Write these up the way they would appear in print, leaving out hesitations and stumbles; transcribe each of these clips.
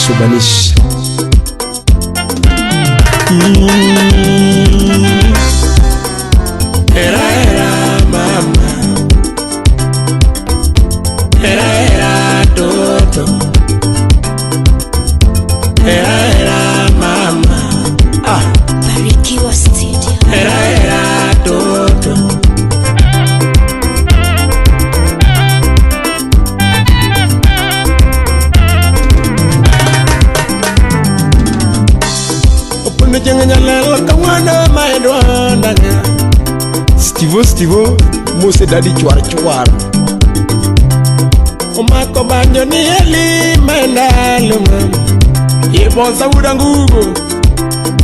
Subanish. Era era mama, era era toto, era era mama, ah, Barikiwa Studio. Era era toto. Opuno chieng' nyalelo kawuono ma e dwonda. Stivo Stivo Mose dadi chwar chwar. Omako banjo ni eli ma e ndalo mama. Ibonsa wuda ngugo.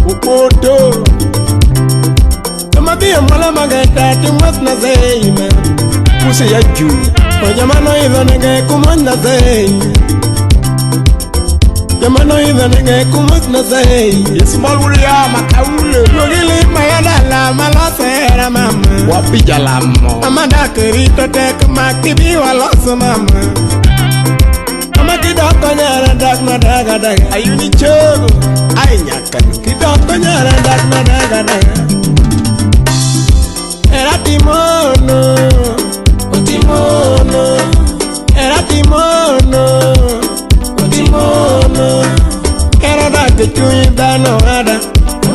Upoto. Kama dhiyo mwalo mageta timwes na zei ma. Mose ya juu. Ojamano idho nege kumwes na zei. Jamano idho nege kumwes na zei. Ismail William Akaule. Logili mayadala maloso hera mama. Wapi jalamo. Mama dak rito tek makibi waloso mama. Mama kidoko nyara dak madaga daga. Ayuni chogo. Ai nyakano. Kidoko nyara dak madaga daga. Era timono, otimono. Era timono, otimono. Era dak chuny dhano ada,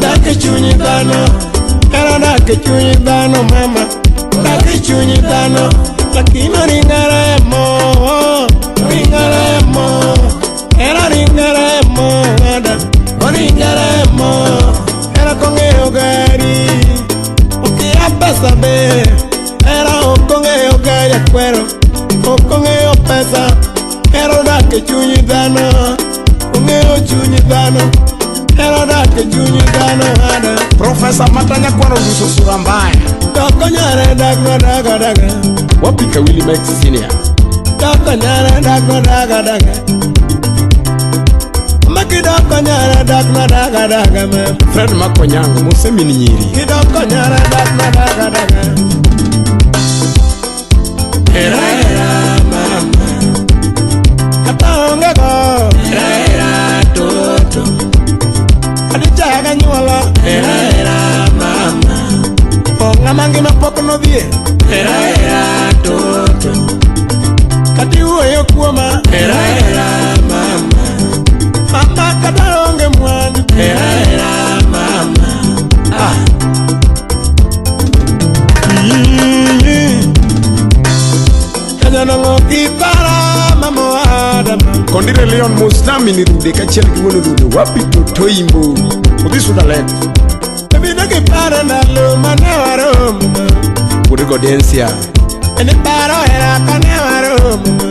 dak chuny dhano. Era dak chuny dhano mama, dak chuny dhano. Lakini ringaremo, ringaremo. Era ringaremo ada, ringaremo. Era kong'eyo gari. Okia pesa be, era ok ong'eyo gari akwero, ok ong'eyo pesa, era odak e chuny dhano, ong'eyo chuny dhano, era odak e chuny dhano ada. Profesa Matanya kwaro luso sura mbaya. Doko nyare dak madaga daga, Wapi Kawili Mike Senior. Doko nyare dak madaga daga. Maki doko nyare dak madaga daga ma. Fred Makonyango Mose min nyiri. Kidoko nyare dak madaga daga. Era era mama, kata onge go. Era era toto, adichaga nyuola. Era era mama, o ng'ama ngima pok nodhie. Era era toto, kata iwuoyo kuoma. Era era mama, mama kata onge mwandu. Era era mama, ah. Kanyanong'o kipara mama adama. Kondire Leon Mosna min rude kachiel gi wuon rude. Wapi Toto Imbo. Odhi Sudalet. Ebino kiparo ndalo mane waromo ma. Wuod Godensia. En paro hera kane waromo ma.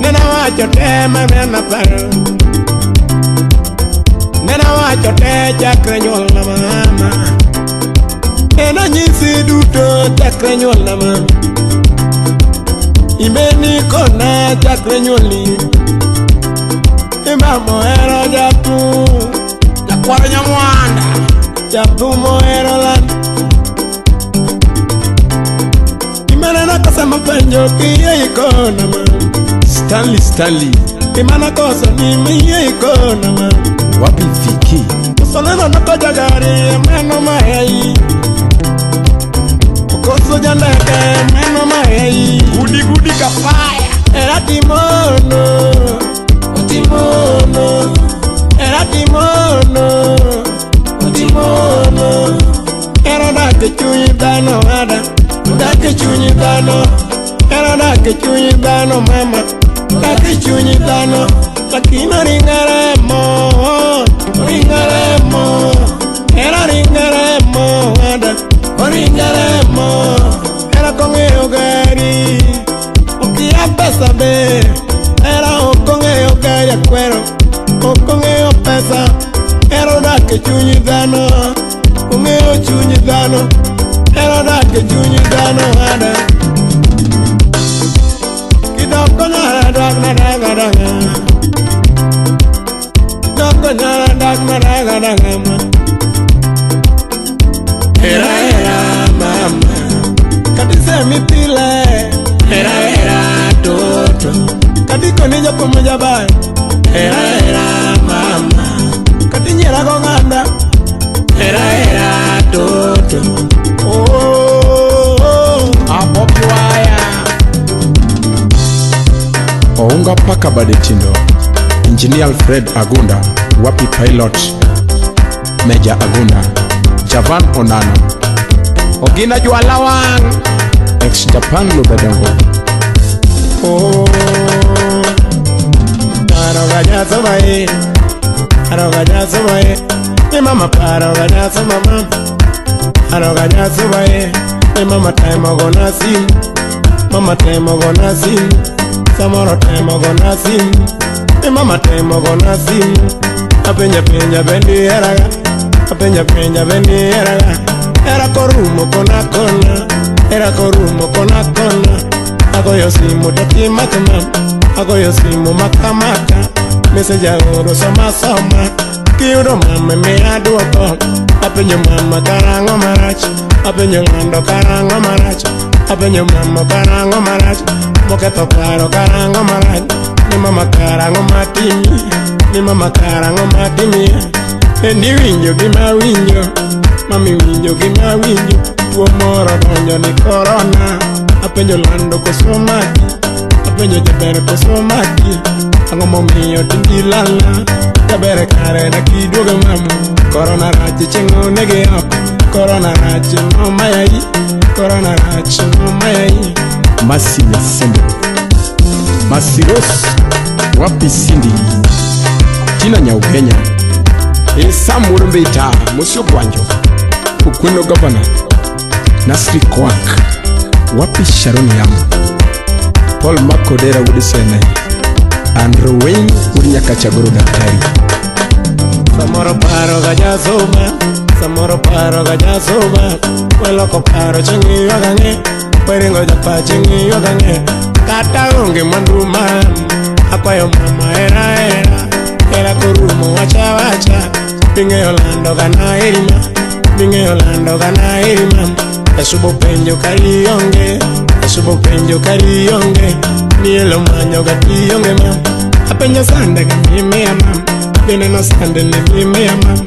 Nena wacho te ma nena paro. Nena wacho te chakre nyuolna mama. Nena nyisi duto chakre nyuolna mama. Imeni kona chakre nyuolni. Imamo hero jathum. Jakwaro Nyamwanda. Jathum ohero lan. Imaneno kosa mapenjo kiyie ikona ma. Stanley Stanley. Imana koso ni miyie ikona ma. Wapi Viki. Koso neno noko jagari meno mahei. Koso jandeke meno mahei. Gudi gudi kafaya. Era timono, otimono. Era timono, otimono. Era dak e chuny dhano ada, dak e chuny dhano. Era dak e chuny dhano mama, dak e chuny dhano. Lakini ringaremo, ringaremo. Era ringaremo ada, ringaremo. Era kong'eyo gari, okia pesa be. Era ok ong'eyo gari akwero, ok ong'eyo pesa. Era odak e chuny dhano, ong'eyo chuny dhano. Era odak e chuny dhano ada. Kidoko nyara dak madaga daga. Kidoko nyara dak madaga daga ma. Era era mama, katisemi pile. Era era toto, kadiko ni japuonj jaber. Era era mama katinyiera goganda era era toto oh Abobi waya Ounga paka bade tindo Engineer Alfred Agunda Wapi Pilot Major Agunda Javan Onano Ogina Jualawang Ex Japan Lubedongo oh paro gallazo bae paro gallazo bae mi mama paro gallazo mama paro gallazo bae mi mama temo gona sim mama temo gona sim samoro temo gona sim mi mama temo gona sim apeña peña bendi eraga apeña peña bendi eraga era korumo kona kona era korumo kona kona agoyo simu totimakama agoyo simu makamaka meseja oro soma soma kiyudo mama miya duoko apenjo mama karang'o marach apenjo ng'ando karang'o marach apenjo mama karang'o marach moketho paro karang'o marach ni mama karang'o matimi ni mama karang'o matimi endi winjo gima winjo mami winjo gima winjo tuo moro donjo ni korona apenjo lando koso maki apenjo jaber koso maki ang'o momiyo tindi lala jaber kare nakiduogo mama korona rach chieng' onege oko korona rach nomayai korona rach nomayai Masi Nyasembe Masiros Wapi Cindy Tina Nyaugenya E Sam Wuod Mosio Gwanjo Okweno Governor Nasri Kwak Wapi Sharon Yamo Paul Makodera Wuod Sene Andrew Wayne Wuod Nyakachagoro Daktari Samoro paro gajasoma samoro paro gajasoma weloko paro chieng' ywak ang'e weringo japa chieng' ywak ang'e kata onge mwandu mam akwayo mama era era era korumo wacha wacha bing'eyo lando gana erima bing'eyo lando gana erima esubo penjo kari onge esubo penjo kari onge nielo manyo ga tionge mam apenjo sande ga mimiya mam bineno sande ne mimiya mam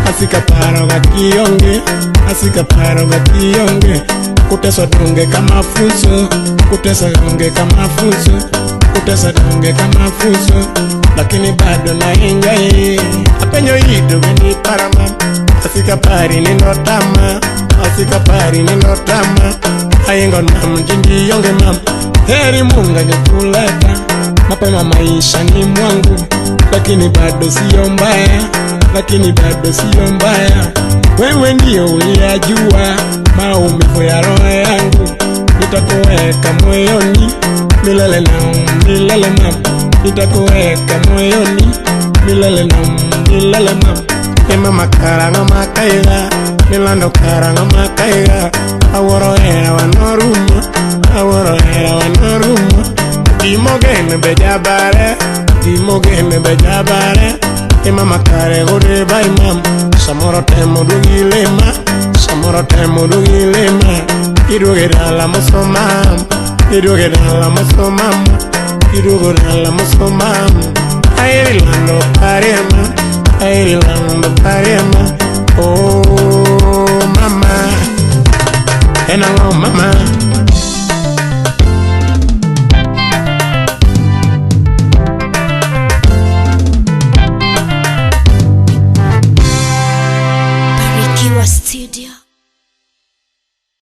asika paro ga kionge asika paro ga kionge kuteswa donge kama funzo kuteswa donge kama funzo kuteswa donge kama funzo lakini bado na enjoy apenjo ito bendi parama asika pari nindotama asika pari nindotama ayengo nam jindi yonge mam heri Mungu angekuleta mapema maisha ni mwangu lakini bado sio mbaya lakini bado sio mbaya wewe ndio uliyajua maumivu ya roho yangu nitakuweka moyoni milele na milele mam nitakuweka moyoni milele na milele mam e mama karang'o makaiga milando karang'o makaiga awuoro hera wanorumo awuoro hera wanorumo gimogeno be jabare gimogeno be jabare e mama kare gode bai mam samoro temo duogi lema samoro temo duogi lema iduogo dala moso mam iduogo dala moso mam iduogo dala moso mam aheri lando parema aheri lando parema oh mama en ang'o mama. Barikiwa Studio.